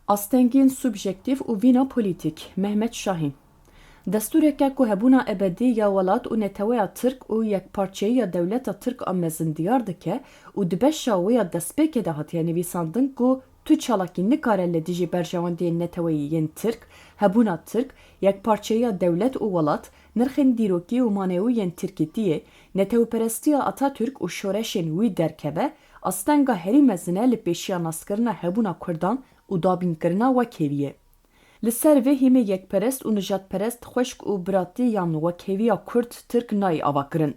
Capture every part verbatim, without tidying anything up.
Astengên subjektîf û vîna polîtîk, Mehmet Şahîn. Destûreke ku hebûna ebedî ya welat û neteweya Tirk û yekparçeyiya dewleta Tirk a mezin diyar dike û di beşa wê ya destpêkê de hatiye nivîsandin ku tu çalakî nikare li dijî berjewendiyên neteweyî yên Tirk, hebûna Tirk, yekparçeyiya dewlet û welat, nirxên dîrokî û manewî yên Tirkîtiyê, netewperestiya Atatürk û şoreşên wî derkeve, astenga herî mezin e li pêşiya naskirina hebûna Kurdan û dabînkirina wekheviyê. Li ser vê hîmê yekperest û nijadperest xweşk û biratî yan wekheviya Kurd-Tirk nayê avakirin.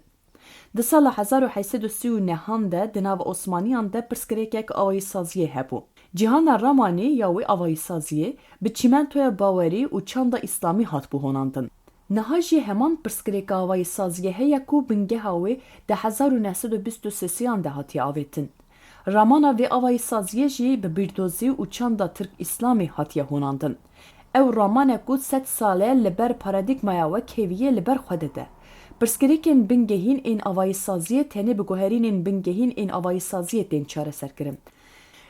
Di sala hezar û heyt sed û sî û nehan de di nav Osmaniyan de pirsgirêkek avayîsaziyê hebû. Cîhana Ramanî ya wê avayîsaziyê bi çîmentoya bawerî û çanda îslamî hatibû honandin. Niha jî heman pirsgirêka avayîsaziyê heye ku bingeha wê di hezar û neh sed û bîst û sêsiyan de hatiye avêtin. Ramana vê avayîsaziyê jî bi bîrdozî û çanda Tirk-Îslamî hatiye honandin. Ew raman e ku sed sal e li ber paradîgmaya wekheviyê li ber xwe dide. Pirsgirêkên bingehîn ên avayîsaziyê tenê bi guherînên bingehîn ên avayîsaziyê tên çareserkirin.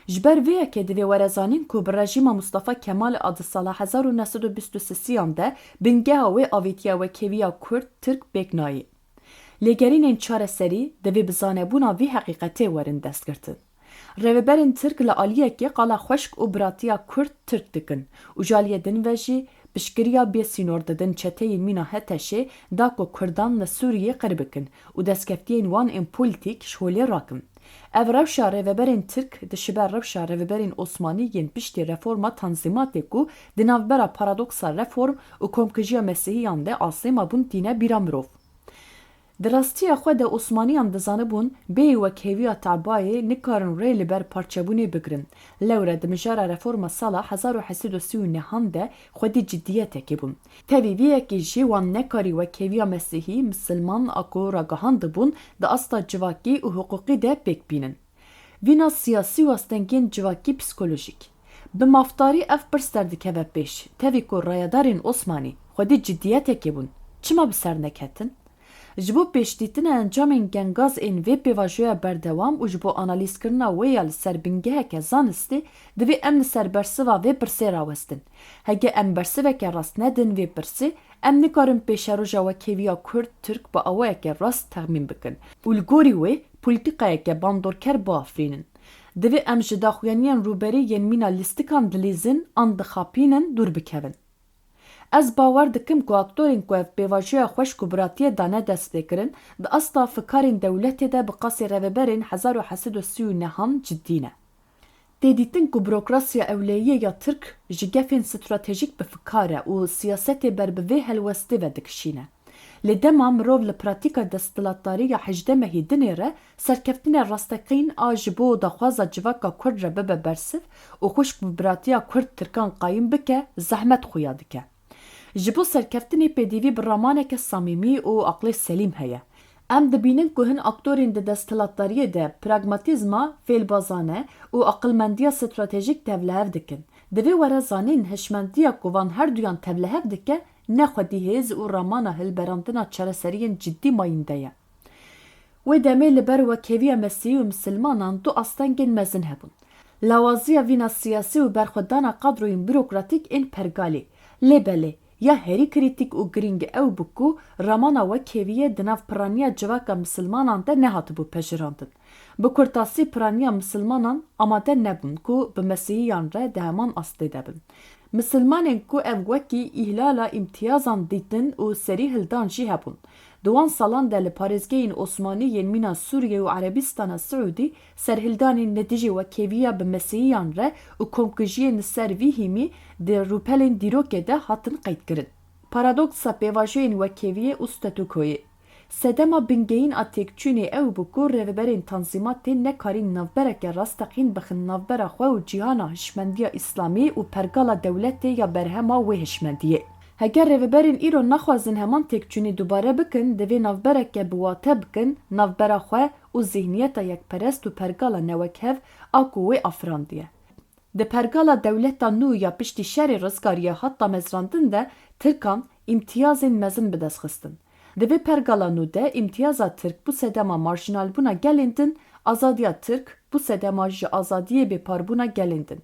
Ji ber vê yekê divê were zanîn ku bi rejîma Mustafa Kemal a di sala hezar û neh sed û bîst û sêsiyan de bingeha wê avêtiya wekheviya Kurd-Tirk pêk nayê. Lêgerînên çareserî divê bi zanebûna vî heqîqetê werin destgirtin. Rêveberên Tirk li aliyekê qala xweşk û biratiya Kurd-Tirk dikin û ji aliyê din ve jî piştgiriya bêsînor didin çeteyên mîna HTŞ'ê da ku Kurdan li Sûriyê qir bikin û destkeftiyên wan ên polîtîk ji holê rakin. Ev rewşa rêveberên Tirk dişibe rewşa rêveberên Osmanî yên piştî reforma tanzîmatê ku di navbera paradoksa reform û komkijiya Mesîhiyan de asê mabûn tîne bîra mirov. Di rastiya xwe de Osmaniyan dizanibûn bêyî wekheviya tabayê nikarin rê li ber parçebûnê bigirin. Lewre di mijara reforma sala hezar û heyt sed û sî û nehan de xwedî ciddiyetekê bûn. Tevî vê yekê jî wan nekarî wekheviya Mesîhî, Misilman a ku ragihandibûn di asta civakî û hiqûqî de pêk bînin. Vîna siyasî û astengên civakî psîkolojîk. Bi mafdarî ev pirs derdikeve pêş, tevî ku rayedarên Osmanî xwedî ciddiyetekê bûn, çima bi ser neketin? Ji bo pêşdîtina encamên gengaz ên vê pêvajoya berdewam û ji bo analîzkirina wê ya li ser bingeheke zanistî, divê em li ser bersiva vê pirsê rawestin. Heke em bersiveke rast nedin vê pirsê, em nikarin pêşeroja wekheviya Kurd-Tirk bi awayeke rast texmîn bikin û li gorî wê polîtîkayeke bandorker biafirînin. Divê em ji daxuyaniyên rûberî yên mîna lîstikan dilîzin an dixapînin dûr bikevin. Ez bawer dikim ku aktorên ku ev pêvajoya xweşk û biratiyê dane destpêkirin, di asta fikarên dewletê de bi qasî rêveberên hezar û heyt sed û sî û nehan cidî ne. Tê dîtin ku burokrasiya ewleyiyê ya Tirk ji gefên stratejîk bi fikar e û siyasetê ber bi vê helwestê ve dikişîne. Lê dema mirov li pratîka desthilatdarî ya hejdeh mehî dinêre, serkeftinê rasteqîn a ji bo daxwaza civaka Kurd re bibe bersiv û xwişk bi biratiya Kurd-Tirkan qayîm bike, zehmet xuya dike. Ji bo serkeftinê pêdivî bi ramaneke samîmî û aqlê selîm heye. Em dibînin ku hin aktorên di desthilatdariyê de pragmatîzma fêlbazane û aqilmendiya stratejîk tevlihev dikin. Divê were zanîn hişmendiya ku van herduyan tevlihev dike, ne xwedî hêz û ramana hilberandina çareseriyên ciddî mayînde ye. Wê demê li ber wekheviya Mesîhî û Misilmanan du astengên mezin hebûn. Lawaziya vîna siyasî û berxwedana kadroyên burokratîk ên pergalî. Lê belê, ya herî krîtîk û girîng ew bû ku ramana wekheviyê di nav piraniya civaka Misilmanan de nehatibû pejirandin. Bi kurtasî piraniya Misilmanan amade nebûn ku bi Mesîhiyan re di heman astê de bin. Misilmanên ku ev wekî îhlala îmtiyazan dîtin û serî hildan jî hebûn. Di wan salan de li parêzgehên Osmanî yên mîna Sûriye û Erebistana Siûdî serhildanên li dijî wekheviya bi Mesîhiyan re û komkujiyên li ser vî hîmî di rûpelên dîrokê de hatin qeydkirin. Paradoksa pêvajoyên wekheviyê û statûkoyê. Sedema bingehîn a têkçûnê ew bû ku rêveberên tanzîmatê nekarîn navbereke rasteqîn bixin navbera xwe û cîhana hişmendiya îslamî û pergala dewletê ya berhema wê hişmendiyê. Heger rêveberên îro naxwazin heman têkçûnê dubare bikin, divê navbereke bi wate bikin navbera xwe û zîhniyeta yekperest û pergala newekhev a ku wê afirandiye. Di pergala dewleta nû ya piştî şerê rizgariyê hat damezrandin de Tirkan îmtiyazên mezin bi dest xistin. Di vê pergala nû de îmtiyaza Tirk bû sedema marjinalbûna gelên din, azadiya Tirk bû sedema ji azadiyê bêparbûna gelên din.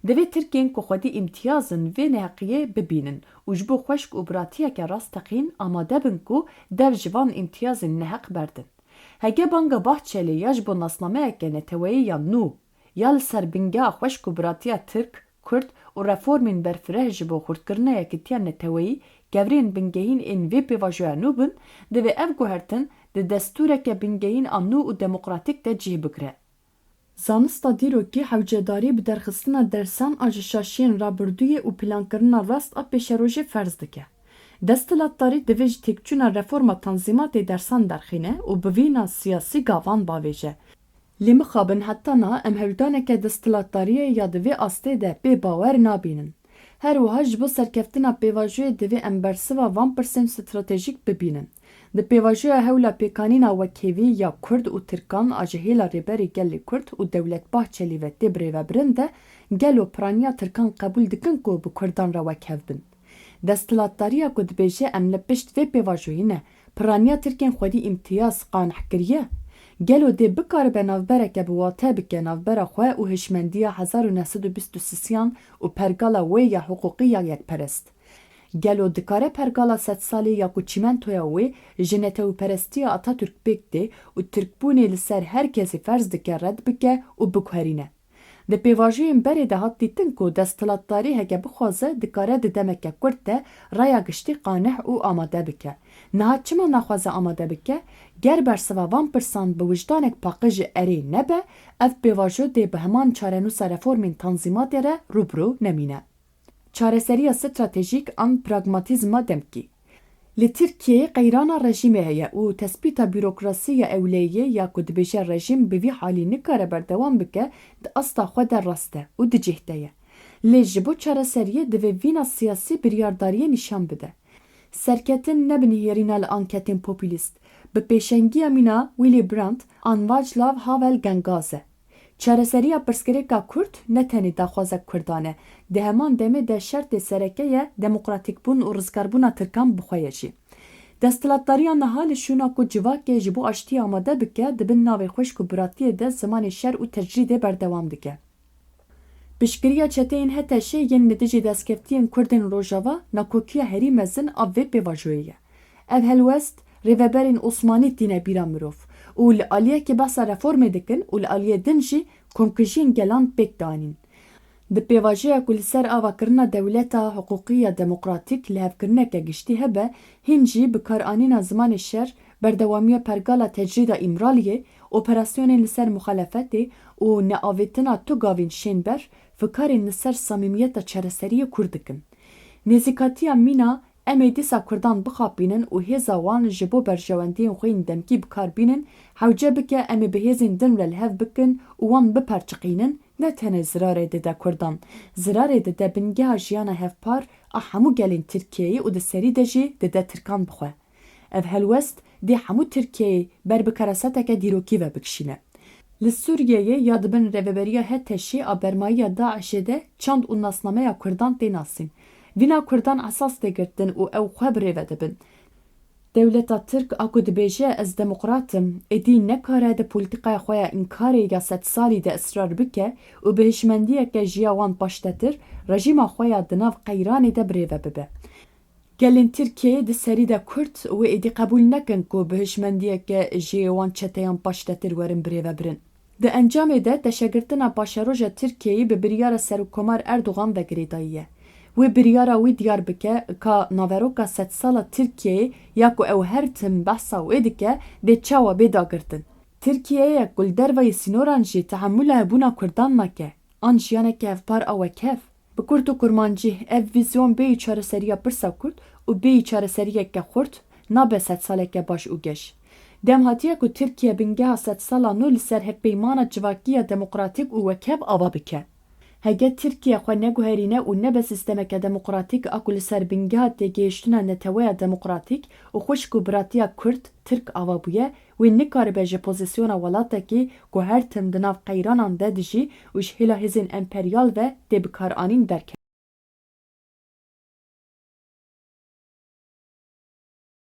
Divê Tirkên ku xwedî îmtiyaz in vê neheqiyê bibînin û ji bo xweşk û biratiyeke rasteqîn amade bin ku dev ji van îmtiyazên neheq berdin. Heke banga Bahçelî ya ji bo nasnameyeke neteweyî ya nû ya li ser bingeha xweşk û biratiya Tirk, Kurd û reformên berfireh ji bo xurtkirina yekîtiya neteweyî kevirên bingehîn ên vê pêvajoya nû bin, divê ev guhertin di destûreke bingehîn a nû û demokratîk de cih bigire. Zanista dîrokî hewcedarî bi derxistina dersan a ji şaşiyên rabirdûyê û plankirina rast a pêşerojê ferz dike. Desthilatdarî divê ji têkçûna reforma tanzîmatê dersan derxîne û bi vîna siyasî gavan bavêje. Lê mixabin heta niha em hewldaneke desthilatdariyê ya di vê astê de pê bawer nabînin. Her wiha ji bo serkeftina pêvajoyê divê em bersiva van pirsên stratejîk bibînin. Di pêvajoya hewla pêkanîna wekhevî ya Kurd û Tirkan a ji hêla Rêberê Gelê Kurd û Dewlet Bahçelî ve tê birêvebirin de gelo piraniya Tirkan qebûl dikin ku bi Kurdan re wekhev bin? Desthilatdariya ku dibêje em li pişt vê pêvajoyê ne, piraniya Tirkên xwedî îmtiyaz qaneh kiriye? Gelo dê bikaribe navbereke bi wate bike navbera xwe û hişmendiya hezar û neh sed û bîst û sisiyan û pergala wê ya hiqûqî ya yekperest? Gelo dikare pergala sedsalî ya ku çîmentoya wê ji netewperestiya Atatürk pêk tê û Tirkbûnê li ser her kesî ferz dike red bike û biguherîne? Di pêvajoyên berê de hat dîtin ku desthilatdarî heke bixwaze dikare di demeke kurt de raya giştî qaneh û amade bike. Niha çima naxwaze amade bike? Ger bersiva van pirsan bi wijdanek paqij erê nebe, ev pêvajo dê bi heman çarenûsa reformên tanzîmatê re rû bi rû nemîne. Çareseriya stratejîk an pragmatîzma demkî. Li Tirkiyeyê qeyrana rejîmê heye û tespîta bûrokrasî ya ewleyiyê ya ku dibêje rejîm bi vî halî nikare berdewam bike, di asta xwe de rast e û di cih de ye. Lê ji bo çareseriyê divê vîna siyasî biryardariyê nîşan bide. Serketin ne bi nihêrîna li anketên populîst, bi pêşengiya mîna Willy Brandt an Václav Havel Gengaz e. Çareseriya pirsgirêka Kurd ne tenê daxwaza Kurdan e, di heman demê de şertê sereke ye demokratîkbûn û rizgarbûna Tirkan bi xwe ye jî. Desthilatdariya niha li şûna ku civakê ji bo aştiyê amade bike, di bin navê xweşk û biratiyê de zimanê şer û tecrîdê berdewam dike. Piştgiriya çeteyên H T Ş yên li dijî destkeftiyên Kurdên Rojava nakokiya herî mezin a vê pêvajoyê ye. Ev helwest rêveberên Osmanî tîne bîra mirov û li aliyekê behsa reformê dikin û li aliyê din jî komkujiyên gelan pêk dianîn. Di pêvajoya ku li ser avakirina dewleta hiqûqî ya demokratîk lihevkirineke giştî hebe, hîn jî bikaranîna zimanê şer, berdewamiya pergala tecrîda Îmraliyê, operasyonên li ser muxalefetê û neavêtina tu gavên şên ber, fikarên li ser samîmiyeta çareseriyê kûr dikin. Nêzîkatiya mîna "Em ê dîsa Kurdan bixapînin û hêza wan ji bo berjewendiyên xwe yên demkî bi kar bînin, hewce bike em ê bi hêzên din re li hev bikin û wan biperçiqînin", ne tenê zirarê dide Kurdan, zirarê dide bingeha jiyana hevpar a hemû gelên Tirkiyeyê û di serî de jî dide Tirkan bi xwe. Ev helwest dê hemû Tirkiyeyê ber bi keraseteke dîrokî ve bikişîne. Li Sûriyeyê ya di bin rêveberiya H T Şê a bermayiya DAIŞê de çand û nasnameya Kurdan tê nasîn. Vîna Kurdan esas tê girtin û ew xwe bi rê ve dibin. Dewleta Tirk a ku dibêje ez demokrat im, êdî nekare di polîtîkaya xwe ya înkarê ya sedsalî de israr bike û bi hişmendiyeke ji ya wan paştetir rejîma xwe ya di nav qeyranê de bi rê ve bibe. Gelên Tirkiyeyê di serî de Kurd wê êdî qebûl nekin ku bi hişmendiyeke ji wan çeteyan paştetir werin birêvebirin. Di encamê de teşegirtina paşeroja Tirkiyeyê bi biryara Serokkomar Erdogan ve girêdayî ye. Wê biryara wî diyar bike ka naveroka sedsala Tirkiyeyê ya ku ew her tim behsa wê dike dê çawa bê dagirtin. Tirkiyeyek ku li dervayî sînoran jî tehemûla hebûna Kurdan nake, an jiyaneke hevpar a wekhev. Bi kurt û kurmancî, ev vîzyon bêyî çareseriya pirsa Kurd û bêyî çareseriyeke xurt nabe sedsaleke baş û geş. Dem hatiye ku Tirkiye bingeha sedsala nû li ser hevpeymana civakî ya demokratîk û wekhev ava bike. Hege Tirkiye xwe neguherîne û nebe sîstemeke demokratîk a ku li ser bingeha têgihiştina neteweya demokratîk û xwişk û biratiya Kurd, Tirk ava bûye, wê nikaribe ji pozîsyona welatekî ku her tim di nav qeyranan de dijî û ji hêla hêzên emperyal ve tê bikaranîn derkeve.